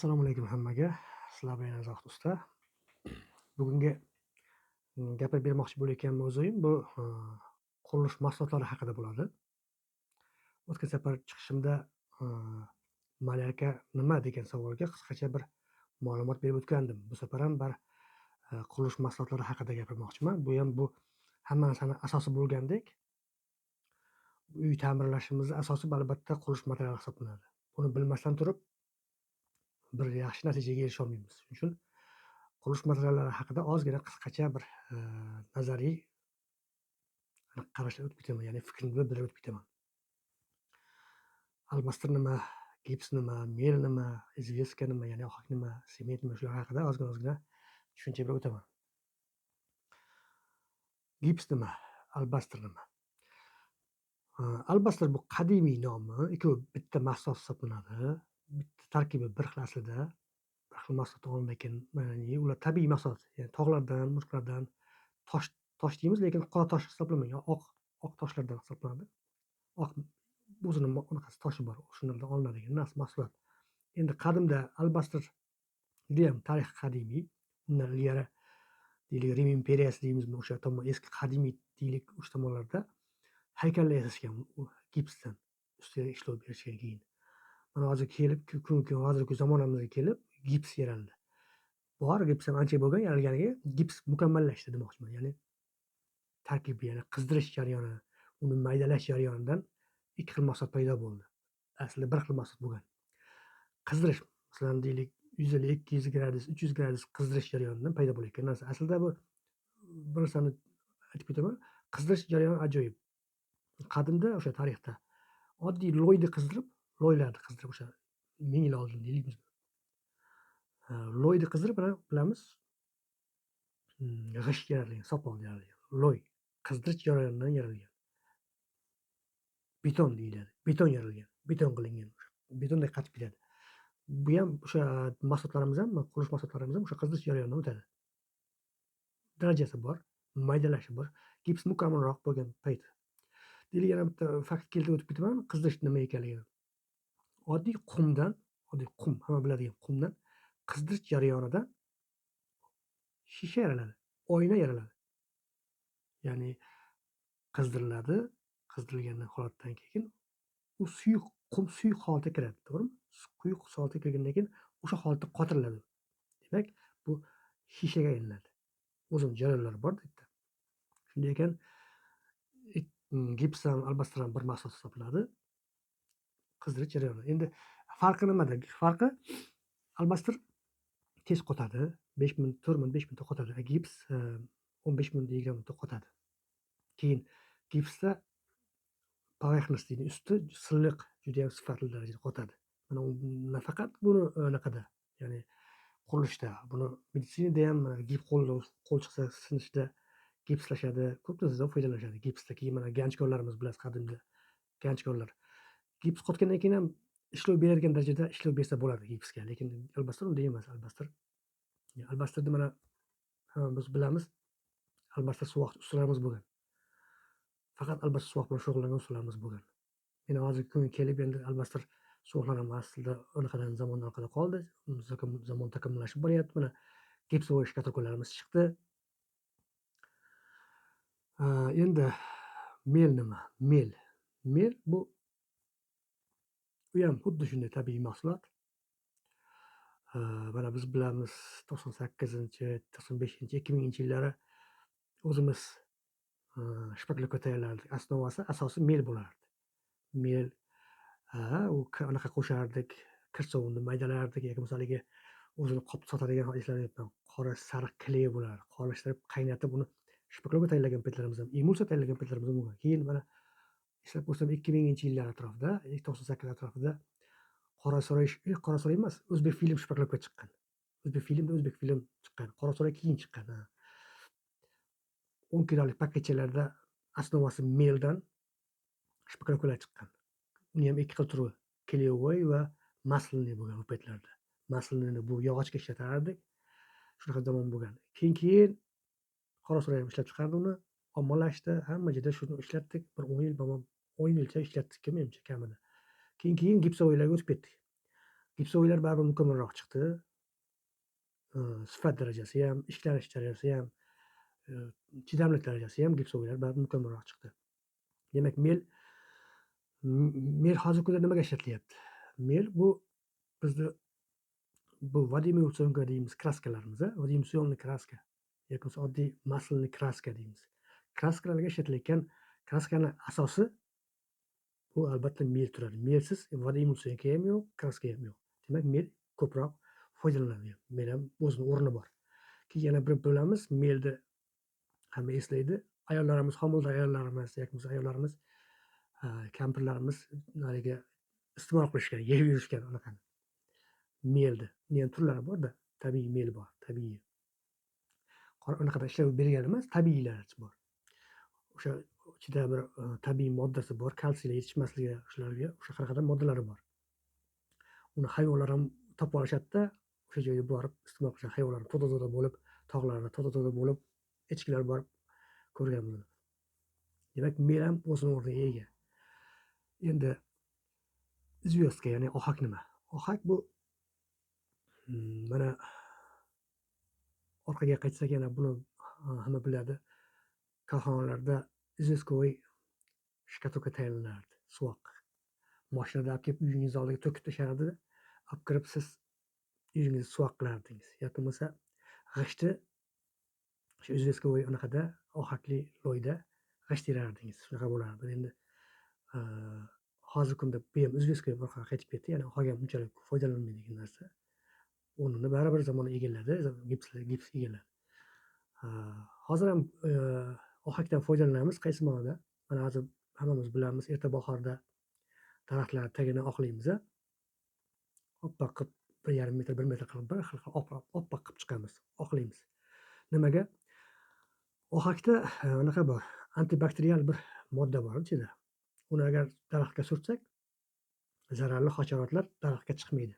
Assalomu alaykum hammaga. Sizlar bilan Zohid usta. Bugungi gapirib bermoqchi bo'layotgan mavzuyim bu qurilish mahsulotlari haqida bo'ladi. O'tgan safar chiqishimda malyarka nima degan savolga qisqacha bir ma'lumot berib o'tgandim. Bu safar ham bir qurilish mahsulotlari haqida gapirmoqchiman. Bu ham bu hamma narsani asosi bo'lgandek, uy ta'mirlashimizni asosi albatta qurilish materiali hisoblanadi. Buni bilmasdan turib bir yaxshi natijaga erisha olmaymiz. Shuning uchun qurilish materiallari haqida ozgina qisqacha bir nazariy qarashlar o'tib ketaman, ya'ni fikrimni bildirib o'tib ketaman. Albastr nima, gips nima, mel nima, известка nima, ya'ni ohak nima, sement nima, shular haqida ozgina tushuncha berib o'taman. Gips nima, albastr nima? Albastr bu qadimiy nomi, ikkovi bitta mahsulot hisoblanadi. Bitta tarkibi bir xil aslida, bir xil mahsulot olingan, ya'ni ular tabiiy mahsulot, ya'ni tog'lardan, murtlardan, tosh tosh deymiz, lekin qora tosh hisoblanmagan, oq oq toshlardan hisoblanadi. Oq o'zini unaqasi toshi bor, shundan olinadigan mahsulot. Endi qadimda albastr judayam tarixi qadimiy. Undan ilgari deylik Rim imperiyasi deymizmi, o'sha tomon eski qadimiy deylik o'sha tomonlarda haykallar yasashgan u gipsdan, ustiga ishlov berishgan keyin. Mana hozir kelib kun hozirgi zamonamizga kelib gips yaraldi. Bor, gips ham ancha bo'lgan yaralganiga, gips mukammallashdi demoqchiman. Ya'ni tarkibi, ya'ni qizdirish jarayoni, uni maydalash jarayonidan ikki xil mahsulot paydo bo'ldi. Aslida bir xil mahsulot bo'lgan. Qizdirish, masalan, deylik 150, 200 gradus, 300 gradus qizdirish jarayonidan paydo bo'layotgan narsa. Aslida bu bir narsani aytib ketaman, qizdirish jarayoni ajoyib. Qadimda o'sha tarixda oddiy loyni qizdirib, loylarni qizdirib o'sha 1000 yil oldin deylikmi. Loyni qizdirib mana bilamiz, g'isht yaralgan, sopol yaralgan. Loy qizdirish jarayonidan yaralgan. Beton deyiladi. Beton yaralgan. Beton qilingan. Betondek qatib ketadi. Bu ham o'sha mahsulotlarimiz ham, qurilish mahsulotlarimiz ham o'sha qizdirish jarayonidan o'tadi. Darajasi bor, maydalashi bor. Gips mukammalroq bo'lgan payt. Deylik yana bitta fakt keltirib o'tib ketaman, qizdirish nima ekanligini. Oddiy qumdan, oddiy qum, hamma biladigan qumdan qizdirish jarayonida shisha yaraladi, oyna yaraladi. Ya'ni qizdiriladi, qizdirilgan holatdan keyin u suyuq qum suyuq holatga kiradi, to'g'rimi? Quyuq holatga kirgandan keyin o'sha holatda qotiriladi. Demak, bu shishaga aylanadi. O'zini jarayonlari bor bu yerda. Shunday ekan, gips ham, albastr ham bir mahsulot hisoblanadi. Qizdirish jarayoni. Endi farqi nimada? Farqi albastr tez qotadi. 5 minut, 4 minut, 5 minutda qotadi. Gips 15 minut, 20 minutda qotadi. Keyin gipsda поверхность deydi, usti silliq, judayam sifatli darajada qotadi. Mana u nafaqat buni anaqada, ya'ni qurilishda, buni meditsinada ham gip qo'l qo'l chiqsa sinishda gipslashadi, ko'p narsadan foydalanishadi gipsda. Keyin mana ganchkorlarimiz bilasiz qadimda ganchkorlar. Gips qotgandan keyin ham ishlov beradigan darajada ishlov bersa bo'ladi gipsga, lekin albastr unday emas. Albastr albastrni mana hammamiz bilamiz, albastr suvoq ustalarimiz bo'lgan. Faqat albastr suvoq bilan shug'ullangan ustalarimiz bo'lgan. Endi hozirgi kunga kelib endi albastr suvoqlar ham aslida anaqadan zamondan orqada qoldi. Zamon takomillashib boryapti. Mana gipsовой shkatulkalarimiz chiqdi. Endi mel nima? Mel. Mel bu u ham xuddi shunday tabiiy mahsulot. Mana biz bilamiz 98-, 95-, 2000-yillari o'zimiz shpaklovka tayyorlardik. Основа si, asosi mel bo'lardi. Mel, u anaqa qo'shardik, kir sovunni maydalardik yoki bo'lmasa haligi o'zini qop sotadigan eslayapman. Qora sariq клей bo'lardi. Qorishtirib, qaynatib uni shpaklovka tayyorlagan paytlarimiz ham, emulsiya tayyorlagan paytlarimiz ham bo'lgan. Keyin mana eslab ko'rsam 2000-yillar atrofida, 98 atrofida Qorasaroy, Qorasaroy emas, O'zbek film shpaklovka chiqqan. O'zbek filmda O'zbek film chiqqan. Qorasaroy keyin chiqqan, ha. 10 kilolik paketchalarda основа si meldan shpaklovkalar chiqqan. Uni ham ikki xil turi, клеевой va масляный bo'lgan u paytlarda. Масляный bu yog'ochga ishlatardik. Shunaqa zamon bo'lgan. Keyin Qorasaroy ham ishlab chiqardi uni, ommalashdi, hamma joyda shuni ishlatdik. Bir 10 yil, 10 yilcha ishlatdik menimcha kamida. Keyin gipsовойlarga o'tib ketdik. Гипсовый lar baribir mukammalroq chiqdi. Sifat darajasi ham, ishlanish darajasi ham, chidamlilik darajasi ham гипсовый lar baribir mukammalroq chiqdi. Demak, mel hozirgi kunda nimaga ishlatilyapti? Mel bu bizni bu водоэмульсионка deymiz краска larimiz, водоэмульсионный краска yoki bo'lmasa oddiy масляный краска deymiz. Краска larga ishlatilayotgan краска ni asosi bu albatta mel turadi. Melsiz водоэмульсионка ham yo'q, краска ham yo'q. Demak, mel ko'proq foydalanadi. Mel ham o'zini o'rni bor. Keyin yana bir bilamiz, melni hamma eslaydi. Ayollarimiz, homilador ayollarimiz yoki bo'lmasa ayollarimiz, kampirlarimiz haligi iste'mol qilishgan, yeb yurishgan anaqani. Melni. Uni ham turlari bor-da. Tabiiy mel bor, tabiiy. Unaqada ishlab bergan emas, tabiiylari bor. O'sha ichida bir tabiiy moddasi bor, kalsiylar yetishmasligi, shularga o'sha qanaqadir moddalari bor. Uni hayvonlar ham topib olishadi-da, o'sha joyga borib iste'mol qilishadi. Hayvonlar to'da-to'da bo'lib, tog'larda to'da-to'da bo'lib, echkilar borib ko'rgan buni. Demak, mel ham o'zini o'rniga ega. Endi известка, ya'ni ohak nima? Ohak bu mana orqaga qaytsak, yana buni hamma biladi. Korxonalarda известковый штукатурка tayyorlanardi, suvoq. Moshinada olib kelib uyingiz oldiga to'kib tashlardi. Olib kirib siz uyingizni suvoq qilardingiz. Yoki bo'lmasa g'ishtni o'sha известковый anaqada, ohakli loyda g'isht terardingiz. Shunaqa bo'lardi. Endi hozirgi kunda bu ham, известка ham orqaga qaytib ketdi. Ya'ni ohak ham unchalik foydalanilmaydigan narsa. O'rnini baribir zamon egalladi, gips egalladi. Hozir ham ohakdan foydalanamiz. Qaysi ma'noda? Mana hozir hammamiz bilamiz, erta bahorda daraxtlar tagini oqlaymiz, a. Oppoq qilib 1,5 metr, 1 metr qilib bir xil oppoq qilib chiqamiz, oqlaymiz. Nimaga? Ohakda anaqa bor, antibakterial bir modda bor ichida. Uni agar daraxtga surtsak, zararli hasharotlar daraxtga chiqmaydi.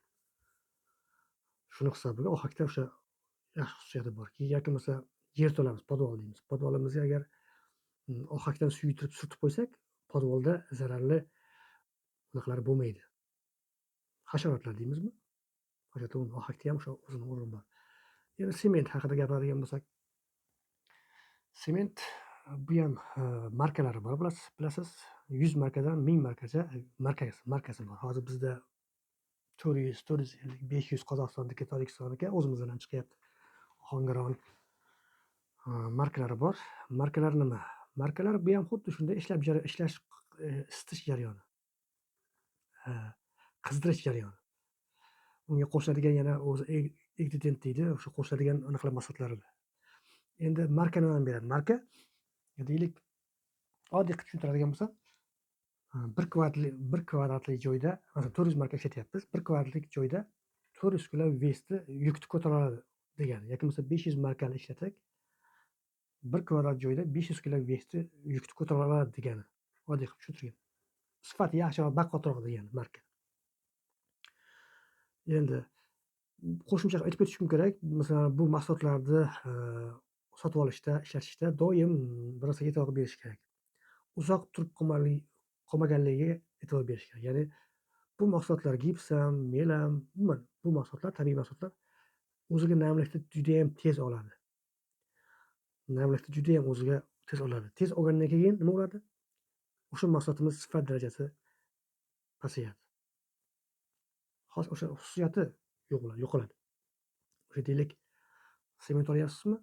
Shuni hisobiga ohakda o'sha yaxshi xususiyati bor. Keyin yoki bo'lmasa yerto'lamiz, podval deymiz. Podvalimizga agar ohakdan suyultirib surtib qo'ysak, podvalda zararli unaqalar bo'lmaydi. Hasharotlar deymizmi? Hasharotlar, ohakda ham o'sha o'zini o'rni bor. Endi sement haqida gapiradigan bo'lsak, sement bu ham markalari bor, bilasiz. 100 markadan 1000 markacha markasi bor. Hozir bizda 400, 450, 500 Qozog'istonniki, Tojikistonniki, o'zimizdan ham chiqyapti. Ohangaron markalari bor. Markalar nima? Markalar bu ham xuddi shunday ishlab ishlash, isitish jarayoni. Qizdirish jarayoni. Unga qo'shiladigan yana o'zi ingredient deydi, o'sha qo'shiladigan anaqa mahsulotlari bor. Endi marka nimani beradi? Marka, deylik, oddiy qilib tushuntiradigan bo'lsam, 1 kvadratli joyda, masalan, 400 marka ishlatyapmiz. 1 kvadratlik joyda 400 kilo вес ni, yukni ko'tara oladi degani. Yoki bo'lmasa 500 markani ishlatsak, 1 kvadrat joyda 500 kilo вес ni, yukni ko'tara oladi degani. Oddiy qilib tushuntirgan. Sifati yaxshiroq, baquvvatroq degani marka. Endi qo'shimcha qilib aytib ketishim kerak, masalan, bu mahsulotlarni sotib olishda, ishlatishda doim bir narsaga e'tibor berish kerak. Uzoq turib qolmaganligiga e'tibor berish kerak. Ya'ni bu mahsulotlar, gips ham, mel ham, umuman bu mahsulotlar, tabiiy mahsulotlar o'ziga namlikni judayam tez oladi. Namlikni judayam o'ziga tez oladi. Tez olgandan keyin nima bo'ladi? O'sha mahsulotimiz sifat darajasi pasayadi. Xos o'sha xususiyati yo'q bo'ladi, yo'qoladi. O'sha, deylik, sement olyapsizmi?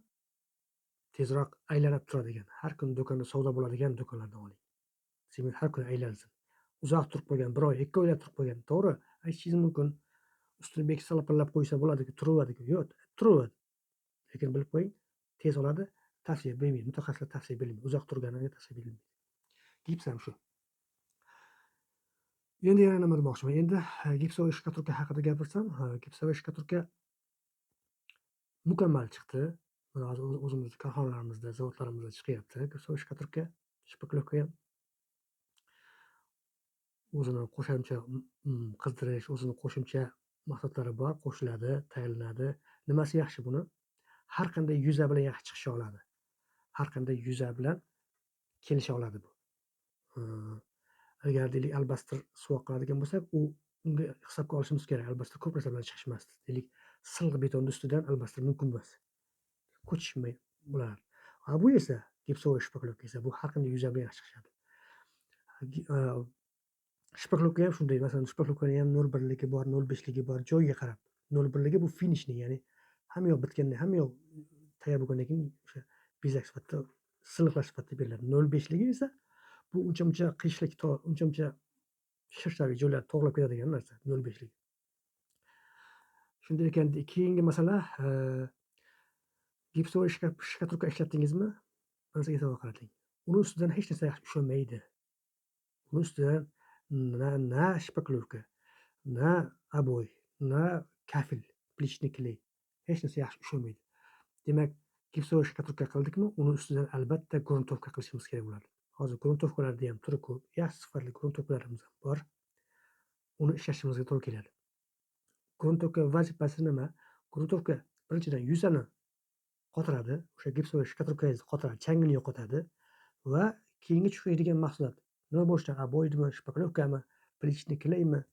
Tezroq aylanib turadigan, har kuni do'konda savdo bo'ladigan do'konlardan oling. Sement har kuni aylansin. Uzoq turib qolgan, 1 oy, 2 oylab turib qolgan, to'g'ri, aytishingiz mumkin. Ustini bekitib salopinlab qo'ysa bo'ladi-ku, turaveradi-ku. Yo'q, turaveradi. Lekin bilib qo'ying, tez oladi, tavsiya bermaydi. Mutaxassislar tavsiya bermaydi. Uzoq turganiga tavsiya berilmaydi. Gips ham shu. Endi yana nima demoqchiman? Endi гипсовый штукатурка haqida gapirsam, гипсовый штукатурка mukammal chiqdi. Mana hozir o'zimizni korxonalarimizda, zavodlarimizda chiqyapti гипсовый штукатурка, шпаклёвка ham. O'zini qo'shimcha qizdirish, o'zini qo'shimcha mahsulotlari bor, qo'shiladi, tayyorlanadi. Nimasi yaxshi buni? Har qanday yuza bilan yaxshi chiqisha oladi. Har qanday yuza bilan kelisha oladi bu. Agar, deylik, алебастр suvoq qiladigan bo'lsak, u Bunga hisobga olishimiz kerak. Albatta ko'p narsa bilan chiqishmas. Deylik, silliq betonni ustidan albatta mumkin emas. Ko'chishmay bo'ladi. A bu esa гипсовый шпаклёвка esa bu har qanday yuza bilan yaxshi chiqishadi. Шпаклёвка ham shunday. Masalan, шпаклёвка ni ham 0,1 ligi bor, 0,5 ligi bor, joyiga qarab. 0,1 ligi bu финишный, ya'ni hamma yoq bitgandan, hamma yoq tayyor bo'lgandan keyin o'sha bezak sifatida, silliqlash sifatida beriladi. 0,5 ligi esa bu uncha-muncha qiyshlik, uncha-muncha шершавый joylar to'g'rilab ketadigan narsa 0,5 ligi. Shunday ekan, keyingi masala, гипсовый штукатурка ishlatdingizmi? Bir narsaga e'tibor qarating. Uni ustidan hech narsa yaxshi ushlamaydi. Uni ustidan na шпаклёвка, na обой, na kafel, плиточный клей, hech narsa yaxshi ushlamaydi. Demak, гипсовый штукатурка qildikmi, uni ustidan albatta грунтовка qilishimiz kerak bo'ladi. Hozir грунтовка larda ham turi ko'p, yaxshi sifatli грунтовка larimiz ham bor. Uni ishlashimizga to'g'ri keladi. Грунтовка vazifasi nima? Грунтовка birinchidan yuzani qotiradi, o'sha гипсовый штукатурка ngizni qotiradi, changini yo'qotadi va keyingi tushadigan mahsulot nima bo'lishidan, обой dimi, шпаклёвка mi, плиточный клей mi,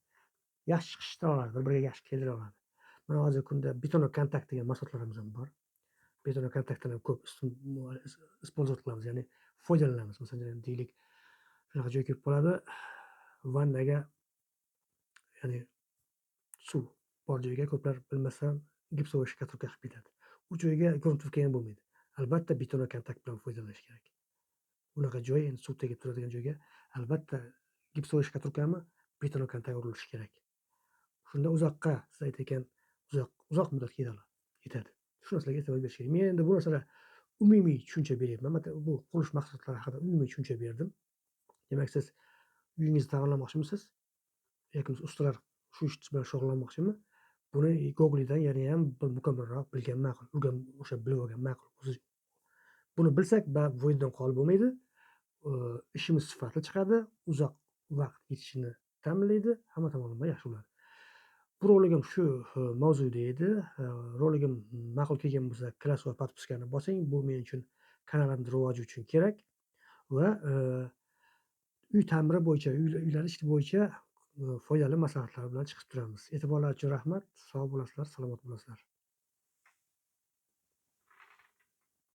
yaxshi chiqishtira oladi, bir-biriga yaxshi keldira oladi. Mana hozirgi kunda бетоноконтакт degan mahsulotlarimiz ham bor. Бетоноконтакт dan ham ko'p использовать qilamiz, ya'ni foydalanamiz. Masalan, deylik, shunaqa joy kelib qoladi, vannaga, ya'ni suv bor joyga ko'plar bilmasdan гипсовый штукатурка qilib ketadi. U joyga грунтовка ham bo'lmaydi. Albatta бетоноконтакт bilan foydalanish kerak. Unaqa joy, endi suv tegib turadigan joyga albatta гипсовый штукатурка mi, бетоноконтакт urilishi kerak. Shunda uzoqqa, siz aytayotgan uzoq uzoq muddatga yetadi. Shu narsalarga e'tibor berish kerak. Men endi bu narsalar umumiy tushuncha beryapman. Bu qurilish mahsulotlari haqida umumiy tushuncha berdim. Demak, siz uyingizni ta'mirlamoqchimisiz yoki ustalar shu ish bilan shug'ullanmoqchimi? Buni Google'dan yanayam bir mukammalroq bilgan ma'qul, o'sha bilib olgan ma'qul. O'zi buni bilsak, foydadan xoli bo'lmaydi. Ishimiz sifatli chiqadi, uzoq vaqt yetishini ta'minlaydi, hamma tomonlama yaxshi bo'ladi. Bu roligim shu mavzuda edi. Roligim ma'qul kelgan bo'lsa, класс va подписка ni bosing. Bu men uchun, kanalimni rivoji uchun kerak va uy ta'miri bo'yicha, uylar ishi bo'yicha foydali maslahatlar bilan chiqib turamiz. E'tiborlar uchun rahmat. Sog' bo'lasizlar, salomat bo'lasizlar.